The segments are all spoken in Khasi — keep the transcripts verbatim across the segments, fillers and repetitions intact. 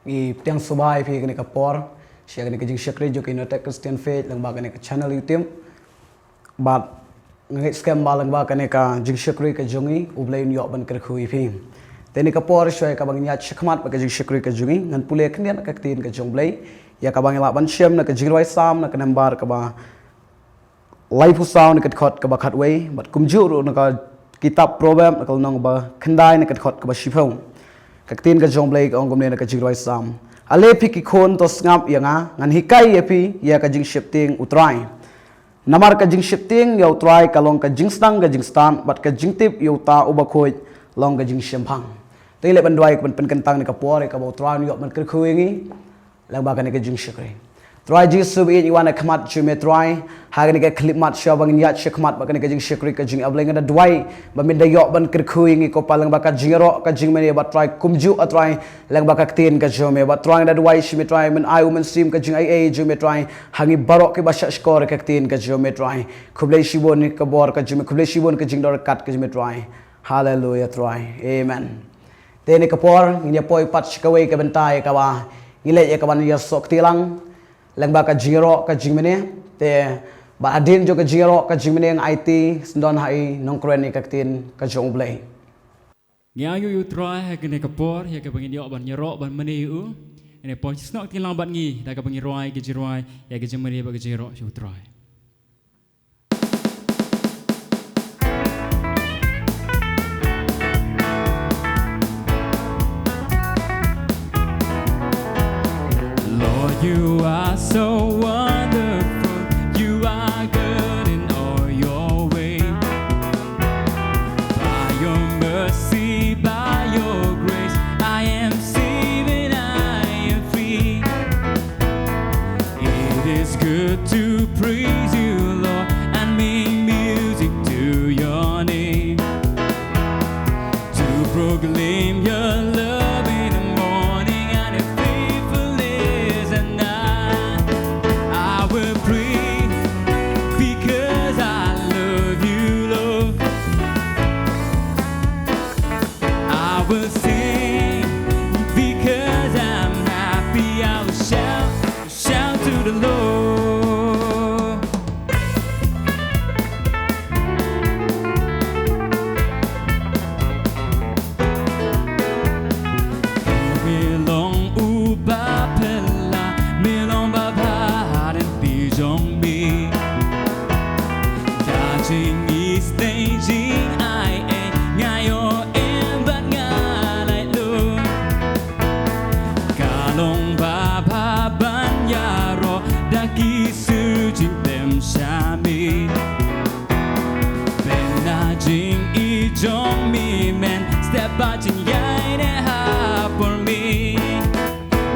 Ngi pdiang sngewbha ïa phi kane ka por sha kane ka jingshakri jong ka United Christian Faith lyngba kane ka channel YouTube. Bad nga ngeit skhem ba lyngba kane ka jingshakri ka jong ngi U Blei un ïoh ban kyrkhu ïa phi. Te kane ka por shuwa ïa kaba ngin ïaid shakhmat bad ka jingshakri ka jong ngi, ngan pule khyndiat ka ktien ka jong U Blei ïa kaba ngi lah ban shem na ka Jingrwai Salm na ka nambar kaba laiphew saw na ka dkhot kaba khatwei, bad kumjuh ruh na ka kitab Proverb na ka lynnong ba khyndai na ka dkhot kaba shiphew. Ka ktien ka jong U Blei ka ong kumne na ka Jingrwai Salm: Ale phi ki khun, to sngap ïa nga, ngan hikai ïa phi ïa ka jingsheptieng U Trai. Namar ka jingsheptieng ïa U Trai ka long ka jingsdang ka jingstad, bad ka jingtip ïa uta uba khuid long ka jingshemphang. Te ngi leit ban duwai ban pynkyntang kane ka por ïa kaba U Trai un ïoh ban kyrkhu ïa ngi lyngba kane ka jingshakri. Trai Jisu ba ïeit, ngi wan ha khmat jong me Trai ha kane ka khyllipmat shuwa ba ngin ïaid shakhmat bad kane ka jingshakri ka jong me, A Blei, nga da duwai ba men da ïoh ban kyrkhu ïa ngi ko Pa lyngba ka jingïaroh ka jingmane, bad Trai kumjuh, A Trai, lyngba ka ktien ka jong me, bad Trai nga da duwai sha me Trai, men ai U Mynsiem ka jingaiei jong me Trai ha ngi baroh kiba shahshkor ïa ka ktien ka jong me Trai. Khublei shibun ïa ka bor ka jong me, khublei shibun ïa ka jingdon ryngkat ka jong me Trai. Haleluia Trai. Amen. Te kane ka por ngin ïa poi pat sha kawei ka bynta ïa kaba ngi leit ïa kaban ïasoh kti lang lyngba ka jingïaroh ka jingmane. Te bad hadien jong ka jingïaroh ka jingmane nga aiti syndon ha i nongkren ïa ka ktien ka jong U Blei. Ngi aiti ïa U Trai ha kane ka por ïa kaba ngin ïoh ban ïaroh ban mane ïa u. Ngin ïa poi snoh kti lang bad ngi da kaba ngi rwai ka jingrwai ïa ka jingmane bad ka jingïaroh sha U Trai. Lord, you are so wonderful. You are good in all your ways. By your mercy, by your grace, I am saved, I am free. It is good to praise you, Lord, and make music to your name. To proclaim your love in the morning and your faithfulness at night. I will praise because I love you, Lord. I will sing because I'm happy. I will shout, shout to the Lord. Me long uba pela, me long ba bha ha ryntih jong me. Da jingïeit, da jingaiei, nga ïoh em bad nga laitluid. Ka long ba bha ban ïaroh da ki shu jingtem sha me. Pynban na jingïeit jong me men step bad jingïaineh ha por me.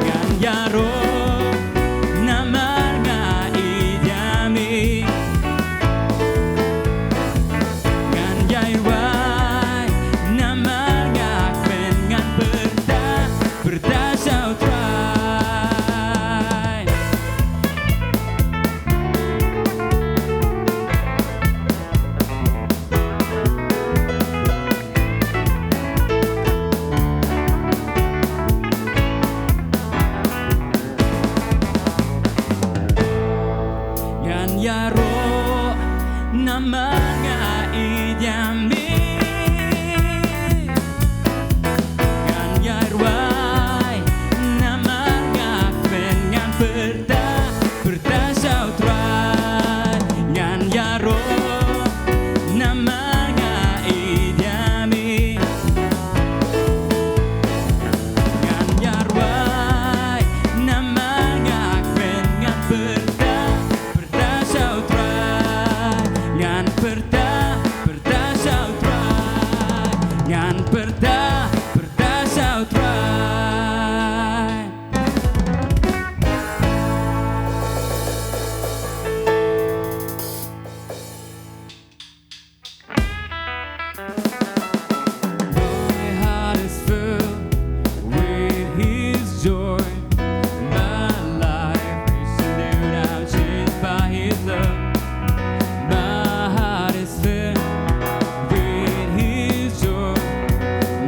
Ngan ïaroh namar nga ïeit ïa me. Ngan ïai rwai namar nga kmen, ngan pyrta, pyrta sha U Trai. Ngan ïaroh namar nga ïeit ïa me. Ngan ïai rwai namar nga kmen, ngan pyrta, pyrta sha U Trai. Ngan ïaroh namar nga ïeit ïa me. Ngan ïai rwai namar nga kmen, ngan pyrta, pyrta sha U Trai. Ngan pyrta, pyrta sha U Trai. Ngan pyrta, pyrta sha U Trai. My heart is filled with His joy. My life is renewed, I'm changed by His love. My heart is filled with His joy.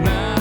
My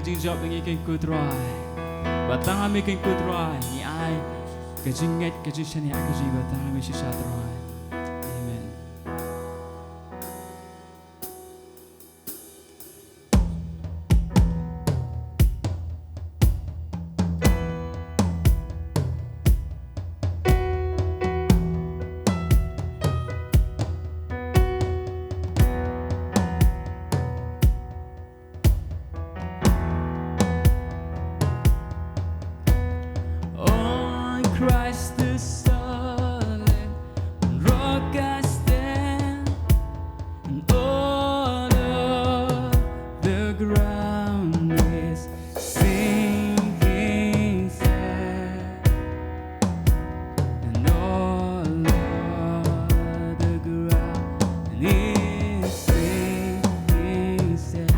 Jingjop ïa ngi keiñ ko Trai. Ba tang ha me keiñ ko Trai ngi ai ka jingngeit, ka jingshaniah, ka jingïeit ba tang ha me shisha Trai. Amen. On Christ the solid rock I stand, and all of the ground is sinking sand. And all of the ground is sinking sand.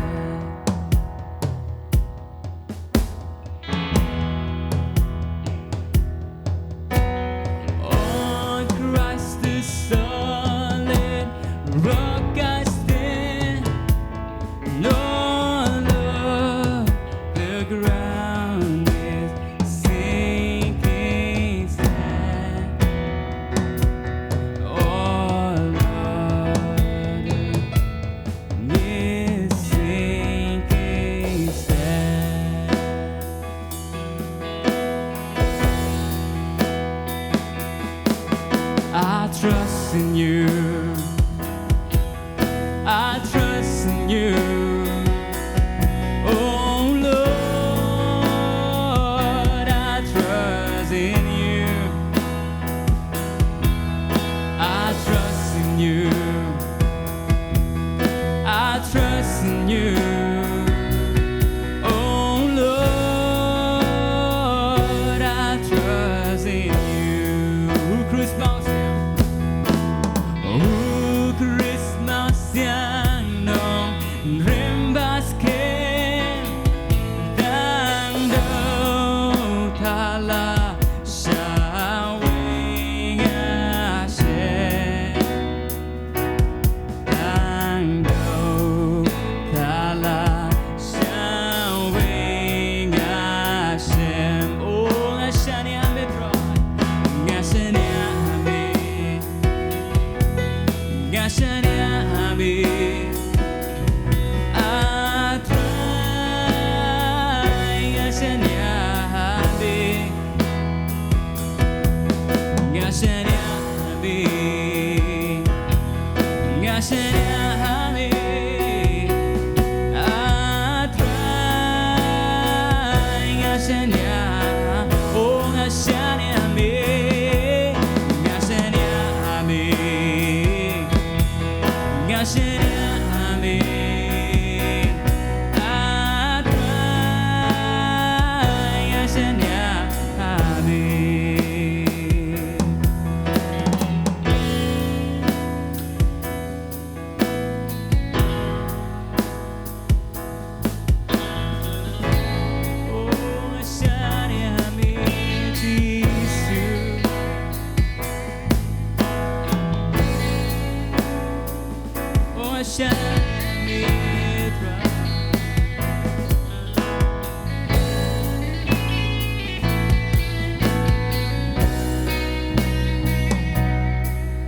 On Christ the solid rock I stand. No, no, the ground is sinking sand. All of it is sinking sand. I trust in you. I trust in you. Oh Lord, I trust in you. I trust in you. I trust in you. Oh Lord, I trust in you. Who Christmas, who Christmas yang nong rembas kem dang do tala shawing ashe. Tang do tala shawing ashem. Oh, nga shaniah me Trai. Nga shaniah me. Nga shaniah me. Ah, Trai, nga shaniah me. Nga shaniah me. Nga shaniah me. Ah, Trai, nga shaniah. Oh, nga shaniah me. Nga shaniah me. Nga shaniah me. Ah, Trai, nga shaniah me. Oh, nga shaniah me, Jisu. Oh, nga shaniah me, Trai.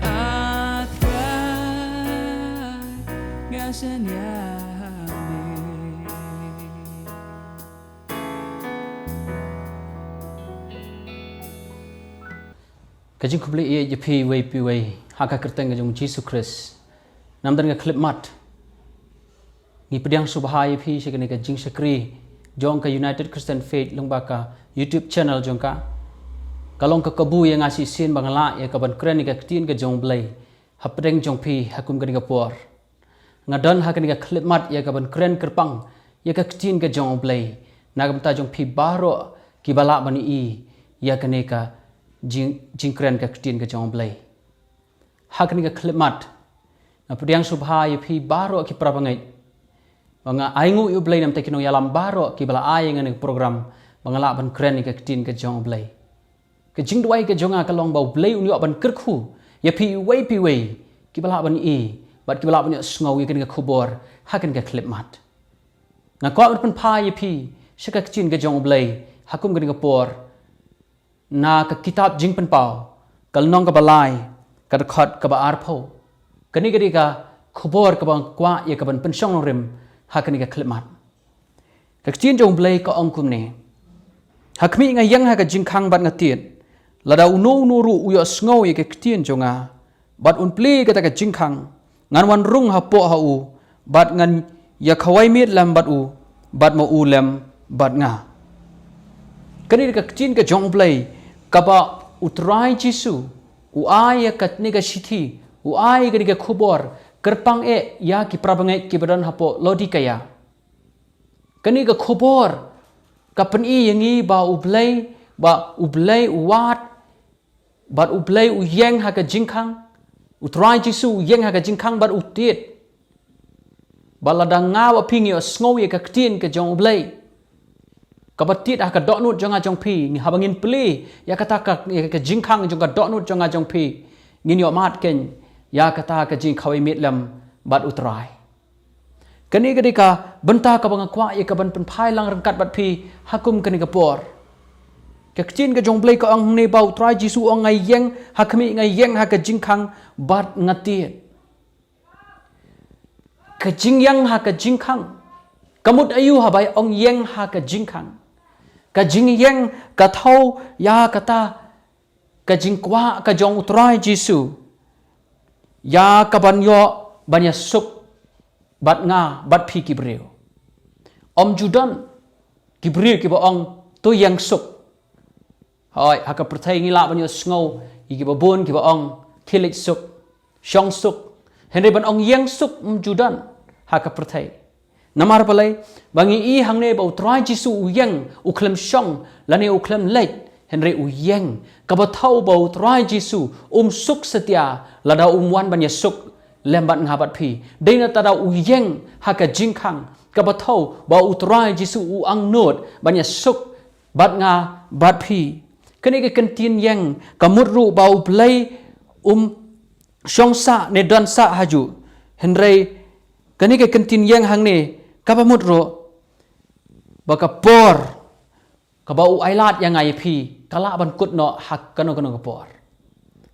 Ah, Trai, nga shaniah me. Ka jingkhublei ïa phi iwei pa iwei ha ka kyrteng ka jong u Jisu Khrist. Namar ka khyllipmat ngi pdiang sngewbha ïa phi sha kane ka jingshakri jong ka United Christian Faith lyngba ka YouTube channel jong ka. Ka long ka kabu ïa nga shisien ba nga lah ïa ka ban kren ïa ka ktien ka jong u Blei hapdeng jong phi ha kum kane ka por. Nga don ha kane ka khyllipmat ïa ka ban kren kyrpang ïa ka ktien ka jong u Blei na ka bynta jong phi baroh kiba lah ban ïohi ïa kane ka jing, jingkren ka ktien ka jong u Blei. Ha kane ka khyllipmat nga pdiang sngewbha ïa phi baroh ki para bangeit ba nga ainguh ïa u Blei namar ki nongïalam baroh kiba la ai ïa nga kane ka program ba nga lah ban kren ïa ka ktien ka jong u Blei. Ka jingduwai ka jong nga ka long ba u Blei un ïoh ban kyrkhu ïa phi iwei pa iwei kiba lah ban ïohi bad kiba lah ban ïohsngew ïa kane ka khubor ha kane ka khyllipmat. Nga kwah ban pynphai ïa phi sha ka ktien ka jong U Blei ha kum kane ka por, na ka kitab Jingpynpaw, ka lynnong kaba lai, ka dkhot kaba arphew. Kane ka dei ka khubor kaba nga kwah ïa kaban pynshong nongrim ha kane ka khyllipmat. Ka ktien jong U Blei ka ong kumne: Ha khmih nga ïeng ha ka jingkhang bad nga tied, lada uno uno ruh u ïohsngew ïa ka ktien jong nga bad un plie ïa kata ka jingkhang, ngan wan rung hapoh ha u bad ngan ïa khawai miet lem bad u, bad ma u lem bad nga. Kane ka ktien ka jong U Blei kaba U Trai Jisu u ai ïa kane ka shithi, u ai ïa kane ka khubor kyrpang eh ïa ki parabangeit kiba don hapoh Laodikaia. Kane ka khubor ka pyni ïa ngi ba U Blei, ba U Blei u wad, bad U Blei u ïeng ha ka jingkhang. U Trai Jisu u ïeng ha ka jingkhang bad u tied. Ba lada nga bad phi ngi ïohsngew ïa ka ktien ka jong U Blei, kaba tied ha ka dohnud jong nga jong phi, ngi, haba ngin plie ïa kata ka, ïa ka jingkhang jong ka dohnud jong nga jong phi, ngin ïohmad keiñ ïa kata ka jingkhawai miet lem bad U Trai. Kane ka dei ka bynta kaba nga kwah ïa kaban pynphai lang ryngkat bad phi ha kum kane ka por. Ka ktien ka jong U Blei ka ong hangne ba U Trai Jisu u ong, nga ïeng ha khmih, nga ïeng ha ka jingkhang bad nga tied. Ka jingïeng ha ka jingkhang, ka mut aïu haba u ong ïeng ha ka jingkhang? Ka jingïeng ka thew ïa kata ka jingkwah ka jong U Trai Jisu ïa kaban ïoh ban ïasuk bad nga bad phi ki briew. Ym ju don ki briew kiba ong to ïeng suk. Hooid, ha ka pyrthei ngi lah ban ïohsngew ïa kiba bun kiba ong khie leit suk, shong suk. Hynrei ban ong ïeng suk ym ju don ha ka pyrthei. Namar balei? Ba ngi i hangne ba U Trai Jisu u ïeng, u khlem shong lane u khlem leit, hynrei u ïeng. Kaba thew ba U Trai Jisu um suk satia lada um wan ban ïasuk lem bad nga bad phi. Dei na kata da u ïeng ha ka jingkhang, kaba thew ba U Trai Jisu u angnud ban ïasuk bad nga bad phi. Kane ka kyntien ïeng ka mut ruh ba U Blei um shong sah ne don sah hajuh. Hynrei kane ka kyntien ïeng hangne kaba mut ruh ba ka por kaba u ailad ïa nga ïa phi ka lah ban kut noh ha kano kano ka por.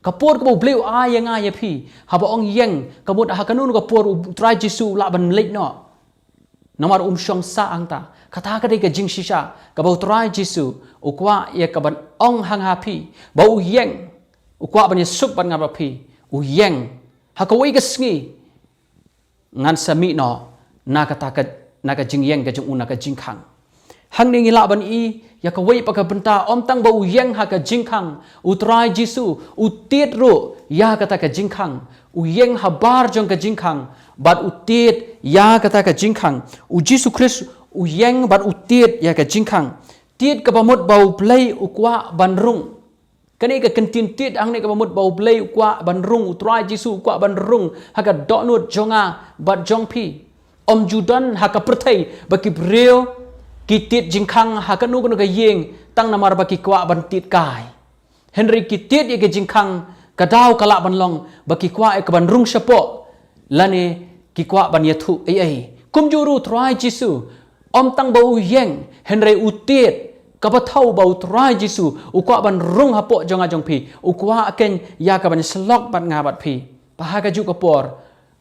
Ka por kaba U Blei u ai ïa nga ïa phi, haba ong ïeng, ka mut ha kano kano ka por U Trai Jisu u lah ban leit noh. Namar um shong sah hangta. Kata ka dei ka jingshisha kaba U Trai Jisu u kwah ïa kaban ong ha nga ha phi, ba u ïeng, u kwah ban ïasuk bad nga bad phi. U ïeng. Ha kawei ka sngi ngan sa mih noh na kata ka, na ka jingïeng ka jong u, na ka jingkhang. Hangne ngi lah ban i ïa kawei pat ka bynta, ym tang ba u ïeng ha ka jingkhang, U Trai Jisu u tied ruh ïa kata ka jingkhang. U ïeng habar jong ka jingkhang bad u tied ïa kata ka jingkhang. U Jisu Khrist u ïeng bad u tied ïa ka jingkhang. Tied kaba mut ba U Blei u kwah ban rung. Kane ka kyntien tied hangne kaba mut ba U Blei u kwah ban rung, U Trai Jisu u kwah ban rung ha ka dohnud jong nga bad jong phi. Ym ju don ha ka pyrthei ba ki briew ki tied jingkhang ha kano kano ka ïing tang namar ba ki kwah ban tied kai. Hynrei ki tied ïa ka jingkhang, ka daw ka lah ban long ba ki kwah ïa kaban rung shapoh lane ki kwah ban ïathuh ei ei. Kumjuh ruh U Trai Jisu, ym tang ba u ïeng, hynrei u tied. Kaba thew ba U Trai Jisu u kwah ban rung hapoh jong nga jong phi, u kwah keiñ ïa kaban ïasyllok bad nga bad phi. Ba ha kajuh ka por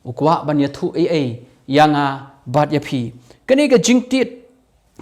u kwah ban ïathuh ei ei ïa nga bad ïa phi. Kane ka jingtied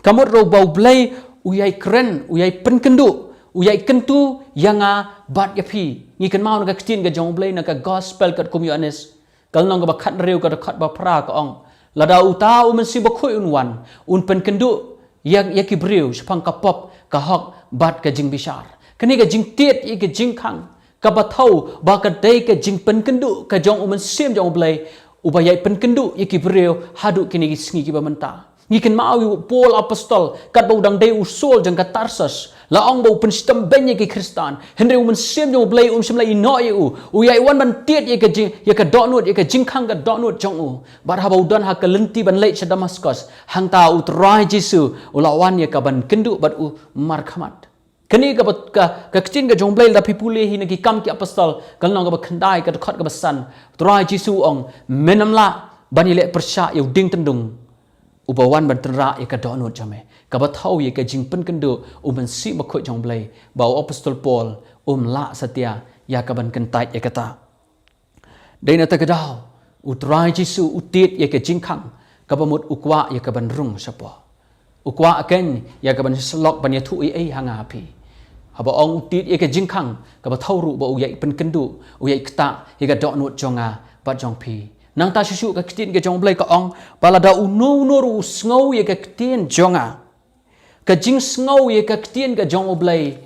ka mut ruh ba U Blei u ïai kren, u ïai pynkynduh, u ïai kyntu ïa nga bad ïa phi. Ngi kynmaw na ka ktien ka jong U Blei na ka Gospel katkum u Ïoannis, ka lynnong kaba khathynriew, ka dkhot ba phra, ka ong: Lada uta U Mynsiem Bakhuid un wan, un pynkynduh ïa, ïa ki briew shaphang ka pop, ka hok bad ka jingbishar. Kane ka jingtied ïa ka jingkhang kaba thew ba ka dei ka jingpynkynduh ka jong U Mynsiem jong U Blei, uba ïai pynkynduh ïa ki briew haduh kine ki sngi kiba mynta. Ngi kynmaw ïa u Paul Apostol, katba u dang dei u Saul jong ka Tarsus, la ong ba u pynshitom beiñ ïa ki Khristan, hynrei U Mynsiem jong U Blei um shym la ïehnoh ïa u. U ïai wan ban tied ïa ka jing, ïa ka dohnud, ïa ka jingkhang ka dohnud jong u. Bad haba u don ha ka lynti ban leit sha Damaskus, hangta U Trai Jisu u la wan ïa kaban kynduh bad u markhmat. Kane kaba, ka, ka ktien ka jong U Blei lada phi pule hi na Ki Kam ki Apostol, ka lynnong kaba khyndai, ka dkhot kaba san, U Trai Jisu u ong: Men ym lah ban ïaleh pyrshah ïa u dieng tyndung uba wan ban tynrah ïa ka dohnud jong me. Kaba thew ïa ka jingpynkynduh u Mynsiem Bakhuid jong U Blei, ba u apostol Paul um lah satia ïa ka ban kyntait ïa kata. Dei na kata ka daw, u Trai Jisu u tied ïa ka jingkhang, kaba mut u kwah ïa ka ban rung shapoh. U kwah kein ïa ka ban shlok ban ïathuh ei ei ha nga ha phi. Haba ong u tied ïa ka jingkhang, kaba thew ruh ba u ïai pynkynduh, u ïai ktah ïa ka dohnud jong nga bad jong phi. Nangta shuh shuh ka ktien ka jong U Blei ka ong, ba lada uno uno ruh u sngew ïa ka ktien jong nga. Ka jingsngew ïa ka ktien ka jong U Blei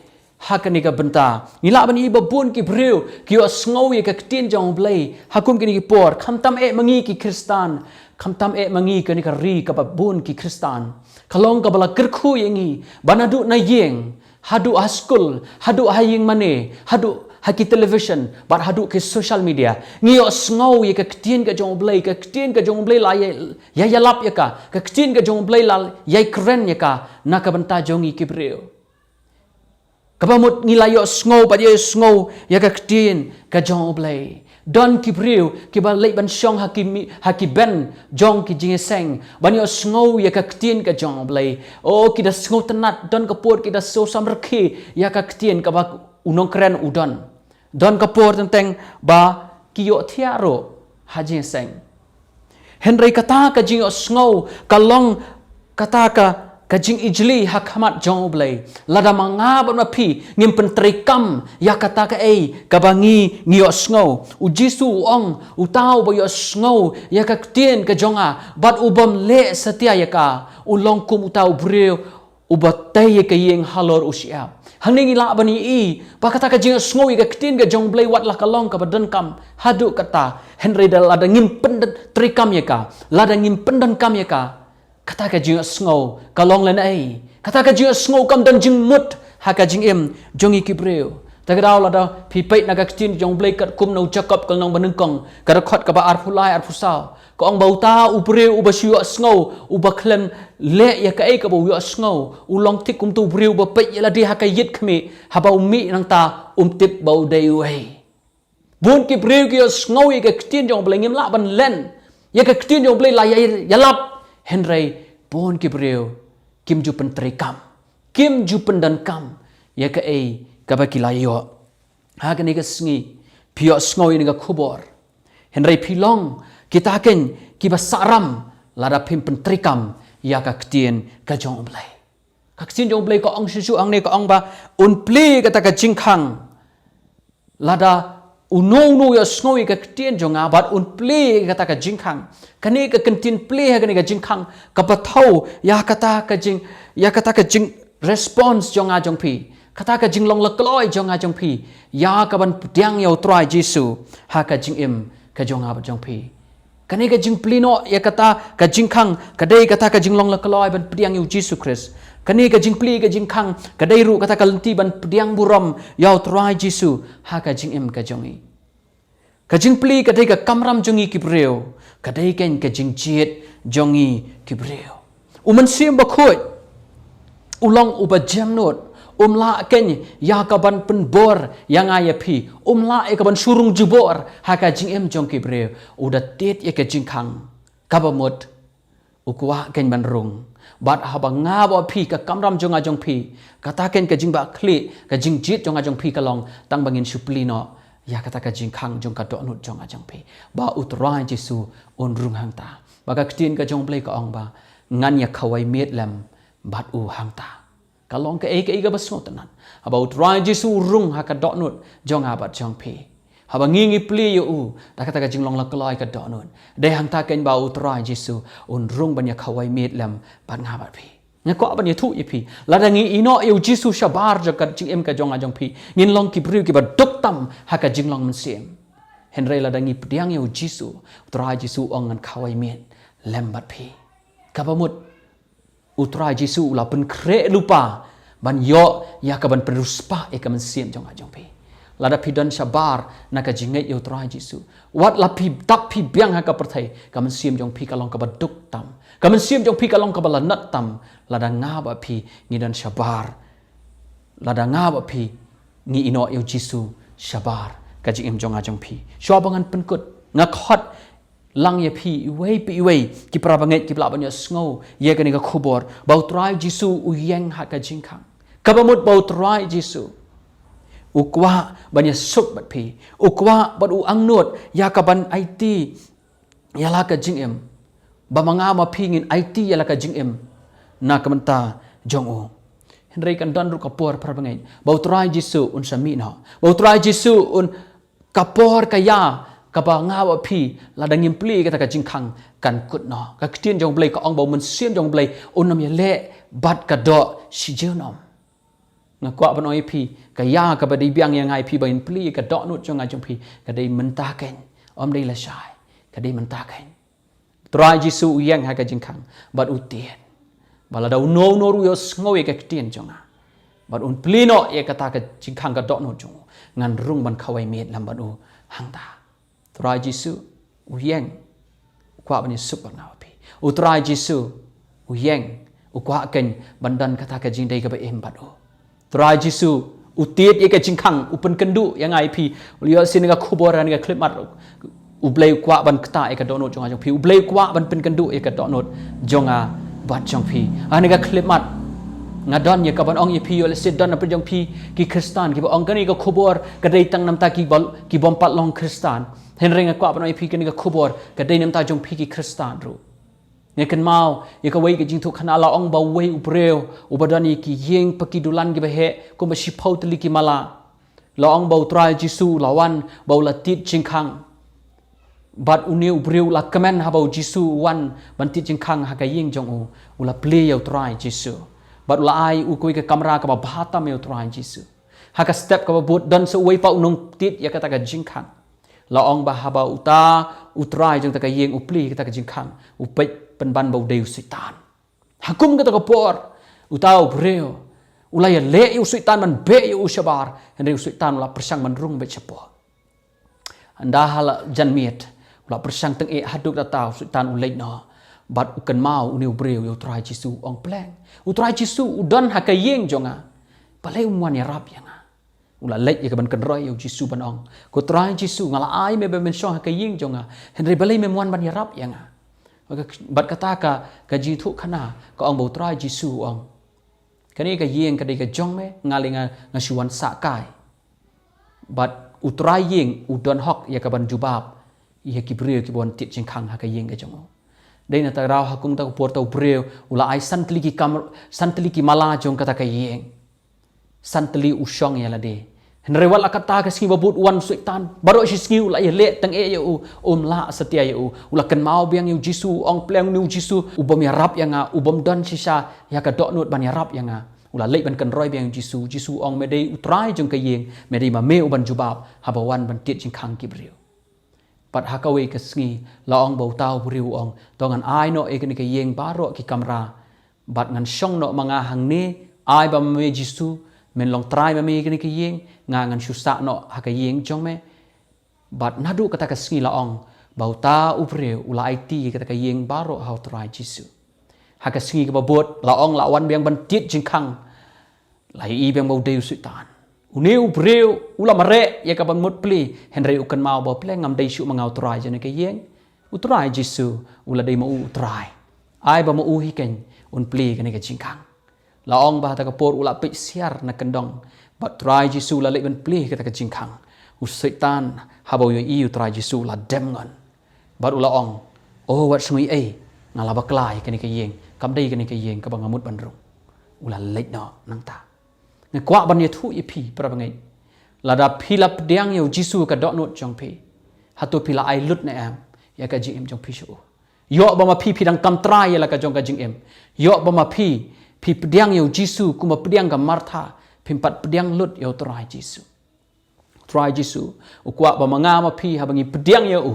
ha kane ka bynta. Ngi lah ban i ba bun ki briew ki ïohsngew ïa ka ktien jong U Blei ha kum kine ki por. Khamtam eh ma ngi ki Khristan, khamtam eh ma ngi kane ka ri kaba bun ki Khristan. Ka long kaba la kyrkhu ïa ngi ba naduh na ïing, haduh ha skul, haduh ha ïing mane, haduh ha ki television, bad haduh ki social media. Ngi ïohsngew ïa ka ktien ka jong U Blei, ka ktien ka jong U Blei la ïa, ïa ïalap ïa ka, ka ktien ka jong U Blei la ïai kren ïa ka na ka bynta jong ngi ki briew. Kaba mut ngi la ïohsngew bad ïohsngew ïa ka ktien ka jong U Blei. Don ki briew kiba leit ban shong ha ki mi-, ha ki bench jong ki jingïaseng ban ïohsngew ïa ka ktien ka jong U Blei. O, ki da sngewtynnat, don ka por ki da sngewsam rkhie ïa ka ktien kaba u nongkren u don. Don ka por teng teng ba ki ïohthiah ruh ha jingïaseng. Hynrei kata ka jingïohsngew ka long kata ka, ka jingijli ha khmat jong U Blei. Lada ma nga bad ma phi ngim pyntreikam ïa kata kaei kaba ngi, ngi ïohsngew. U Jisu u ong, uta uba ïohsngew ïa ka ktien ka jong nga bad u bym leh satia ïa ka, u long kum uta u briew uba tei ïa ka ïing halor u shyiap. Hangne ngi lah ban i ba kata ka jingïohsngew ïa ka ktien ka jong U Blei wat la ka long kaba donkam haduh katta, hynrei da lada ngim pyndon treikam ïa ka, lada ngim pyndonkam ïa ka, kata ka jingïohsngew ka long lehnohei. Kata ka jingïohsngew kam don jingmut ha ka jingim jong ngi ki briew. Te ka daw lada phi peit na ka ktien jong U Blei katkum na u Jakob ka lynnong banyngkong, ka dkhot kaba arphew lai arphew saw. Ka ong ba uta u briew uba shu ïohsngew, uba khlem leh ïa kaei kaba u ïohsngew, u long thik kum uta u briew uba peit ïa lade ha ka ïit khmih, haba u mih nangta um tip ba u dei uei. Bun ki briew ki ïohsngew ïa ka ktien jong U Blei, ngim lah ban len ïa ka ktien jong U Blei la ïa, ïalap, hynrei bun ki briew kim ju pyntreikam, kim ju pyndonkam ïa kaei kaba ki la ïoh. Ha kane ka sngi phi ïohsngew ïa kane ka khubor. Hynrei phi long kita kein kiba sahram lada phim pyntreikam ïa ka ktien ka jong U Blei. Ka ktien jong U Blei ka ong shuh shuh hangne, ka ong ba un plie kata ka jingkhang. Lada uno uno u ïohsngew ïa ka ktien jong nga bad un plie kata ka jingkhang. Kane ka kyntien plie ha kane ka jingkhang ka pathau ïa kata ka jing, ïa kata ka jing response jong nga jong phi, kata ka jinglong la kloi jong nga jong phi ïa ka ban pdiang ïa U Trai Jisu ha ka jingim ka jong nga bad jong phi. Kane ka jingplie noh ïa kata ka jingkhang ka dei kata ka jinglong la kloi ban pdiang ïa U Jisu Khrist. Kane ka jingplie ka jingkhang ka dei ruh kata ka lynti ban pdiang burom ïa U Trai Jisu ha ka jingim ka jong ngi. Ka jingplie ka dei ka kamram jong ngi ki briew, ka dei kein ka jingjied jong ngi ki briew. U Mynsiem Bakhuid u long uba jemnud, um lah kein ïa ka ban pynbor ïa nga ïa phi, um lah ïa ka ban shu rung jubor ha ka jingim jong ki briew. U da tied ïa ka jingkhang, kaba mut u kwah kein ban rung. Bad haba nga bad phi, ka kamram jong nga jong phi, kata kein ka jingbah khlieh, ka jingjied jong nga jong phi ka long tang ba ngin shu plie noh ïa kata ka jingkhang jong ka dohnud jong nga jong phi, ba U Trai Jisu un rung hangta. Ba ka ktien ka jong U Blei ka ong ba ngan ïa khawai miet lem bad u hangta. Ka long kaei kaei kaba sngewtynnat haba U Trai Jisu u rung ha ka dohnud jong nga bad jong phi. Haba ngi ngi plie ïa u da kata ka jinglong la kloi ka dohnud, dei hangta kein ba U Trai Jisu un rung ban ïa khawai miet lem bad nga bad phi. Nga kwah ban ïathuh ïa phi, lada ngi ïehnoh ïa U Jisu shabar jong ka jingim ka jong nga jong phi, ngin long ki briew kiba duk tam ha ka jinglong mynsiem. Hynrei lada ngi pdiang ïa U Jisu, U Trai Jisu u ong ngan khawai miet lem bad phi. Kaba mut U Trai Jisu u la pynkhreh lypa ban ïoh ïa ka ban pynriewspah ïa ka mynsiem jong nga jong phi. Lada phi don shabar na ka jingngeit ïa U Trai Jisu, wat la phi dap phi biang ha ka pyrthei, ka mynsiem jong phi ka long kaba duk tam, ka mynsiem jong phi ka long kaba lanot tam. Lada nga bad phi ngi don shabar, lada nga bad phi ngi ïehnoh ïa U Jisu shabar ka jingim jong nga jong phi. Shuwa ba ngan pynkut, nga khot lang ïa phi iwei pa iwei ki para bangeit ki ba lah ban ïohsngew ïa kane ka khubor ba U Trai Jisu u ïeng ha ka jingkhang. Kaba mut ba U Trai Jisu u kwah ban ïasuk bad phi, u kwah bad u angnud ïa ka ban aiti ïa la ka jingim, ba ma nga ma phi ngin aiti ïa la ka jingim na ka bynta jong u. Hynrei kan don ruh ka por, para bangeit, ba U Trai Jisu un sa mih noh, ba U Trai Jisu un, ka por ka ïa kaba nga bad phi lada ngim plie kata ka jingkhang kan kut noh. Ka ktien jong U Blei ka ong ba U Mynsiem jong U Blei un ym ïaleh bad ka doh shi junom. Nga kwah ban ong ïa phi, ka ïa kaba dei biang ïa nga ïa phi ba ngin plie ka dohnud jong nga jong phi ka dei mynta keiñ, ym dei lashai, ka dei mynta keiñ. Trai Jisu u ïeng ha ka jingkhang bad u tied ba lada uno uno ruh u ïohsngew ïa ka ktien jong nga bad un plie noh ïa kata ka jingkhang ka dohnud jong u, ngan rung ban khawai miet lem bad u hangta. Trai Jisu u ïeng, u kwah ban ïasuk bad nga bad phi. U Trai Jisu u ïeng, u kwah keiñ ban don kata ka jingdei kaba im bad u. Trai Jisu u tied ïa ka jingkhang, u pynkynduh ïa nga ïa phi. U la ïoh sien ka khubor ha kane ka khyllipmat, U Blei u kwah ban ktah ïa ka dohnud jong nga jong phi. U Blei u kwah ban pynkynduh ïa ka dohnud jong nga bad jong phi. Ha kane ka khyllipmat nga don ïa ka ban ong ïa phi, ïoh lehse don na pdeng jong phi ki Khristan kiba ong kane ka khubor ka dei tang na bynta ki bym pat long Khristan. Hynrei nga kwah ban ong ïa phi, kane ka khubor ka dei na bynta jong phi ki Khristan ruh. Nga kynmaw ïa kawei ka jingthoh khana, la ong ba uwei u briew uba don ïa ki ïing pa ki dulan kiba heh kumba shiphew tylli ki mala. La ong ba U Trai Jisu u la wan bad u la tied jingkhang. Bad une u briew u la kmen haba U Jisu u wan ban tied jingkhang ha ka ïing jong u, u la plie ïa U Trai Jisu. Bad u la ai u kawei ka kamra kaba bha tam ïa U Trai Jisu. Ha ka step kaba bud don sa uwei pat u nongtied ïa kata ka jingkhang. La ong ba haba uta u trai jong kata ka ïing u plie ïa kata ka jingkhang, u peit pynban ba u dei u Soitan. Ha kum kata ka por, uta u briew u la ïaleh ïa u Soitan ban beh ïa u shabar, hynrei u Soitan u la pyrshang ban rung beit shapoh. Ynda ha la jan miet u la pyrshang tyngeh haduh katta, u Soitan u leit noh. Bad u kynmaw une u briew ïa U Trai Jisu, u ong pleng, U Trai Jisu u don ha ka ïing jong nga, balei um wan ïarap ïa nga? U la leit ïa ka ban kynroi ïa U Jisu ban ong, ko Trai Jisu, nga la ai me ba men shong ha ka ïing jong nga, hynrei balei mem wan ban ïarap ïa nga? Bad kata ka, ka jingthoh khana ka ong ba U Trai Jisu u ong, kane ka ïing ka dei ka jong me, nga lei nga, nga shu wan sah kai. Bad u trai ïing u don hok ïa ka ban jubab ïa ki briew kiba wan tied jingkhang ha ka ïing ka jong u. Dei na kata ka daw ha kum kata ka por uta u briew u la ai san tylli ki kam, san tylli ki mala jong kata ka ïing. San tylli u shong ïa lade. Hynrei wat la katta, ka sngi ba bud u wan u Soitan. Baroh shi sngi u la ïaleh tyngeh ïa u, um lah satia ïa u. U la kynmaw biang ïa U Jisu, u ong pleng, une U Jisu u bym ïarap ïa nga, u bym don shisha ïa ka dohnud ban ïarap ïa nga. U la leit ban kynroi biang ïa U Jisu. U Jisu u ong, me dei u trai jong ka ïing, me dei ma me u ban jubab haba wan ban tied jingkhang ki briew. Bad ha kawei ka sngi la ong ba uta u briew u ong, to ngan ai noh ïa kane ka ïing baroh ki kamra, bad ngan shong noh ma nga hangne. Ai ba ma me Jisu men long trai ma me ïa kane ka ïing, nga ngan shu sah noh ha ka ïing jong me. Bad naduh kata ka sngi la ong ba uta u briew u la aiti ïa kata ka ïing baroh ha U Trai Jisu. Ha ka sngi kaba bud la ong la wan biang ban tied jingkhang. La ïohi biang ba u dei u Soitan. Une u briew u la mareh ïa ka ban mut plie, hynrei u kynmaw ba pleng ngam dei shuh ma nga u trai jong kane ka ïing. U Trai Jisu u la dei ma u u trai. Ai ba ma u hi keiñ un plie kane ka jingkhang. La ong ba ha kata ka por u la peit siar na kyndong, bad Trai Jisu u la leit ban plie kata ka jingkhang. U Soitan haba u ïohi U Trai Jisu u la dem ngon. Bad u la ong, o wat sngew ei, nga la bakla ïa kane ka ïing, kam dei kane ka ïing kaba nga mut ban rung. U la leit noh nangta. Nga kwah ban ïathuh ïa phi para bangeit, lada phi la pdiang ïa U Jisu ka dohnud jong phi, hato phi la ai lut ne em ïa ka jingim jong phi sha u? Ïoh ba ma phi phi dang kam trai ïa la ka jong ka jingim. Ïoh ba ma phi phi pdiang ïa U Jisu kumba pdiang ka Martha, phim pat pdiang lut ïa U Trai Jisu. U Trai Jisu u kwah ba ma nga ma phi haba ngi pdiang ïa u,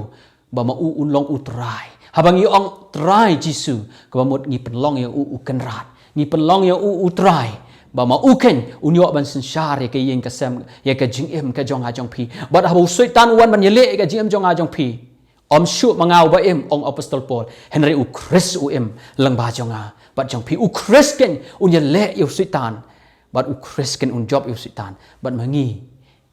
ba ma u un long u trai. Haba ngi ong Trai Jisu, kaba mut ngi pynlong ïa u u Kynrad, ngi pynlong ïa u u Trai, ba ma u keiñ un ïoh ban synshar ïa ka ïing ka sem, ïa ka jingim ka jong nga jong phi. Bad haba u Soitan u wan ban ïaleh ïa ka jingim jong nga jong phi, ym shuh ma nga uba im, ong Apostol Paul, hynrei U Khrist u im lyngba jong nga bad jong phi. U Khrist keiñ un ïaleh ïa u Soitan, bad U Khrist keiñ un jop ïa u Soitan, bad ma ngi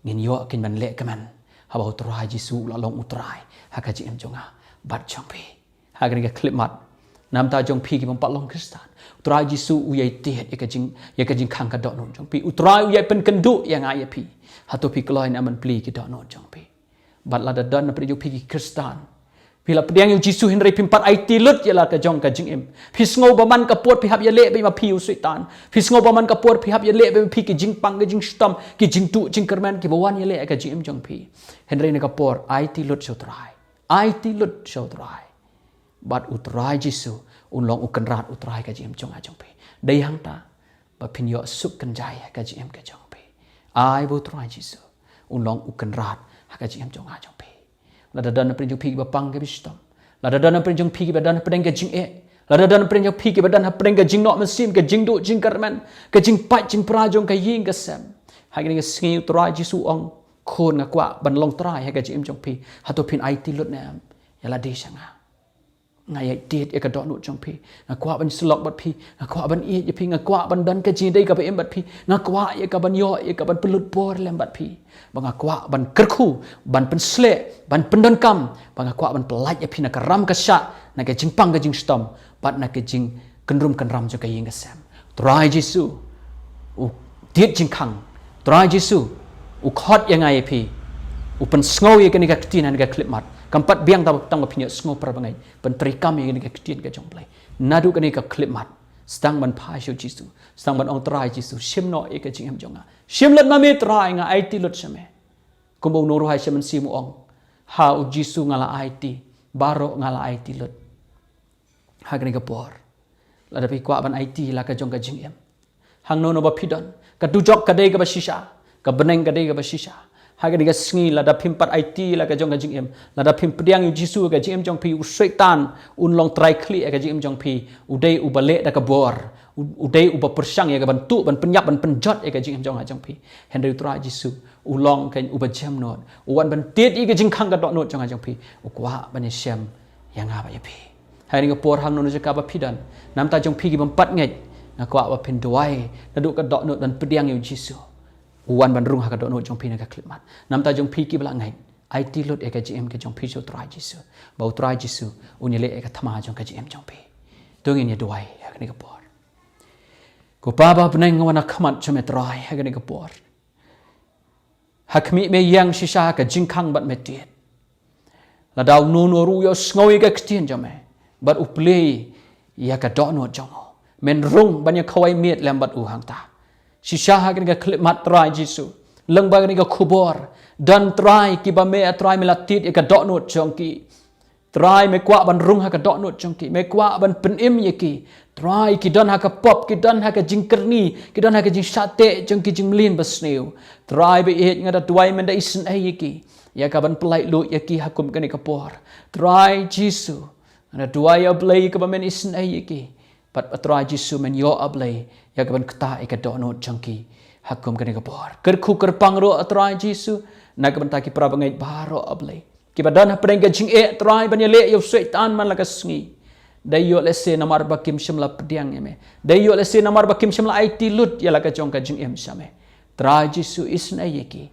ngin ïoh keiñ ban leh kmen. Haba u Trai Jisu u la long u Trai ha ka jingim jong nga bad jong phi. Ha kane ka khyllipmat, namar jong phi ki bym pat long Khristan, u Trai Jisu u ïai tied ïa ka jing, ïa ka jingkhang ka dohnud jong phi. U Trai u ïai pynkynduh ïa nga ïa phi. Hato phi kloi ne em ban plie ki dohnud jong phi? Bad lada don na pdeng jong phi ki Khristan, phi la pdiang ïa u Jisu hynrei phim pat aiti lut ïa la ka jong ka jingim. Phi sngew ba man ka por phi hap ïaleh bad ma phi u Soitan. Phi sngew ba man ka por phi hap ïaleh bad ma phi ki jingpang ki jingshitom, ki jingduh jingkyrmen kiba wan ïaleh ïa ka jingim jong phi. Hynrei na ka por aiti lut sha u Trai. Aiti lut sha u Trai. Bad u Trai Jisu un long u Kynrad u Trai ka jingim jong nga jong phi. Dei hangta ba phin ïoh suk kynjai ha ka jingim ka jong phi. Ai ba u Trai Jisu un long u Kynrad ha ka jingim jong nga jong phi. Lada don na pdeng jong phi kiba pang kiba shitom, lada don na pdeng jong phi kiba don na pdeng ka jingeh, lada don na pdeng jong phi kiba don na pdeng ka jingnoh mynsiem, ka jingduh jingkyrmen, ka jingpait jingpra jong ka ïing ka sem, ha kane ka sngi u Trai Jisu u ong, khun, nga kwah ban long Trai ha ka jingim jong phi. Hato phin aiti lut ne em ïa lade sha nga? Nga ïai tied ïa ka dohnud jong phi. Nga kwah ban sylloh bad phi. Nga kwah ban ïeit ïa phi. Nga kwah ban don ka jingïadei kaba im bad phi. Nga kwah ïa ka ban ïoh ïa ka ban pynlut bor lem bad phi. Ba nga kwah ban kyrkhu, ban pynshlur, ban pyndonkam. Ba nga kwah ban pyllait ïa phi na ka ram ka shah, na ka jingpang ka jingshitom bad na ka jingkynrum kynram jong ka ïing ka sem. Trai Jisu u tied jingkhang. Trai Jisu u khot ïa nga ïa phi. U pynsngew ïa kane ka ktien ha kane ka khyllipmat. Kam pat biang tang ba phin ïohsngew para bangeit. Pyntreikam ïa kane ka ktien ka jong u Blei. Naduh kane ka khyllipmat, sdang ban phai sha u Jisu, sdang ban ong, Trai Jisu, shim noh ïa ka jingim jong nga. Shim lut ma me Trai, nga aiti lut sha me. Kumba u nongruhai sha mynsiem u ong, ha u Jisu nga la aiti, baroh nga la aiti lut. Ha kane ka por, lada phi kwah ban aiti la ka jong ka jingim, hangno hangno ba phi don, ka dujok ka dei kaba shisha, ka bneng ka dei kaba shisha. Ha kane ka sngi, lada phim pat aiti la ka jong ka jingim, lada phim pdiang ïa u Jisu ha ka jingim jong phi, u Soitan un long trai khlieh ha ka jingim jong phi. U dei uba leh da ka bor, u, u dei uba pyrshang ïa ka ban tuh, ban pynïap, ban pynjot ïa ka jingim jong nga jong phi. Hynrei u Trai Jisu u long kan uba jemnud, u wan ban tied ïa ka jingkhang ka dohnud jong nga jong phi. U kwah ban ïashem ïa nga bad ïa phi. Ha kane ka por, hangno hangno jaka ba phi don, namar jong phi ki bym pat ngeit, nga kwah ba phin duwai naduh ka dohnud ban pdiang ïa u Jisu. U wan ban rung ha ka dohnud jong phi na ka khyllipmat. Namar jong phi kiba la ngeit, aiti lut ïa ka jingim ka jong phi sha u Trai Jisu, ba u Trai Jisu un ïaleh ïa ka thma jong ka jingim jong phi. To ngin ïa duwai ha kane ka por. Ko Pa ba ha bneng, nga wan ha khmat jong me Trai ha kane ka por. Ha khmih me ïeng shisha ha ka jingkhang bad me tied. Lada uno uno ruh u ïohsngew ïa ka ktien jong me bad u plie ïa ka dohnud jong u, men rung ban ïa khawai miet lem bad u hangta. Shisha ha kane ka khyllipmat Trai Jisu, lyngba kane ka khubor, don Trai kiba me, a Trai, me la tied ïa ka dohnud jong ki. Trai, me kwah ban rung ha ka dohnud jong ki, me kwah ban pynim ïa ki. Trai, ki don ha ka pop, ki don ha ka jingkyrni, ki don ha ka jingshah teh jong ki jingmlien basniew. Trai ba ïeit, nga da duwai men da isynei ïa ki, ïa ka ban pyllait luid ïa ki ha kum kane ka por. Trai Jisu, nga da duwai, a Blei, kaba men isynei ïa ki. Bad a Trai Jisu, men ïoh, a Blei, ïa ka ban ktah ïa ka dohnud jong ki ha kum kane ka por. Kyrkhu kyrpang ruh, a Trai Jisu, na ka bynta ki para bangeit baroh, a Blei, kiba don ha pdeng ka jingeh, Trai, ban ïaleh ïa u Soitan man la ka sngi. Dei ïoh lehse namar ba kim shym la pdiang ïa me. Dei ïoh lehse namar ba kim shym la aiti lut ïa la ka jong ka jingim sha me. Trai Jisu, isynei ïa ki.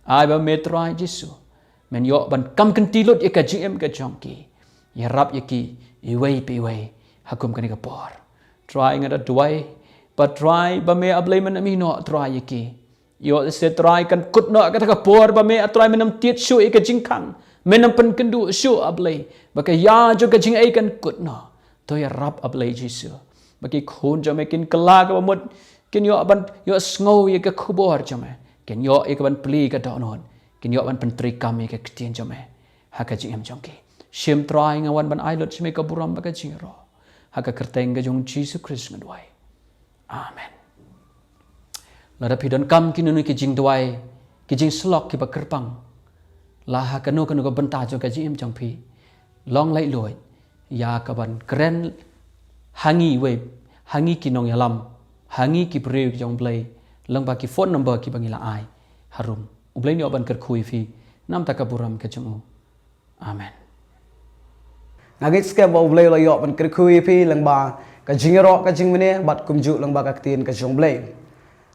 Ai ba me, Trai Jisu, men ïoh ban kam kynti lut ïa ka jingim ka jong ki. Ïarap ïa ki iwei pa iwei ha kum kane ka por. Trai, nga da duwai ba, Trai, ba me, a Blei, men ym ïehnoh, Trai, ïa ki. Ïoh lehse, Trai, kan kut noh kata ka por ba me, a Trai, men ym tied shuh ïa ka jingkhang, men ym pynkynduh shuh, a Blei, ba ka ïa jong ka jingaiei kan kut noh. To ïarap, a Blei Jisu, ba ki khun jong me kin kylla kaba mut, kin ïoh ban ïohsngew ïa ka khubor jong me, kin ïoh ïa ka ban plie ka dohnud, kin ïoh ban pyntreikam ïa ka ktien jong me ha ka jingim jong ki. Shim, Trai, nga wan ban ai lut sha me ka burom bad ka jingïaroh. Ha ka kyrteng ka jong Jisu Khrist nga duwai. Amen. Lada phi donkam kino kino ki jingduwai, ki jingshlok kiba kyrpang, la ha kano kano ka bynta jong ka jingim jong phi, long laitluid ïa ka ban kren ha ngi, wei, ha ngi ki nongïalam, ha ngi ki briew jong u Blei, lyngba ki phone number kiba ngi la ai harum. U Blei un ïoh ban kyrkhu ïa phi namar ka burom ka jong u. Amen. Nga ngeit skhem ba u Blei u la ïoh ban kyrkhu ïa phi lyngba ka jingïaroh, ka jingmane bad kumjuh lyngba ka ktien ka jong u Blei.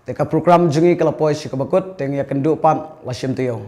Te ka program jong ngi ka la poi sha kaba kut, te ngi ïakynduh pat, la shim taïew.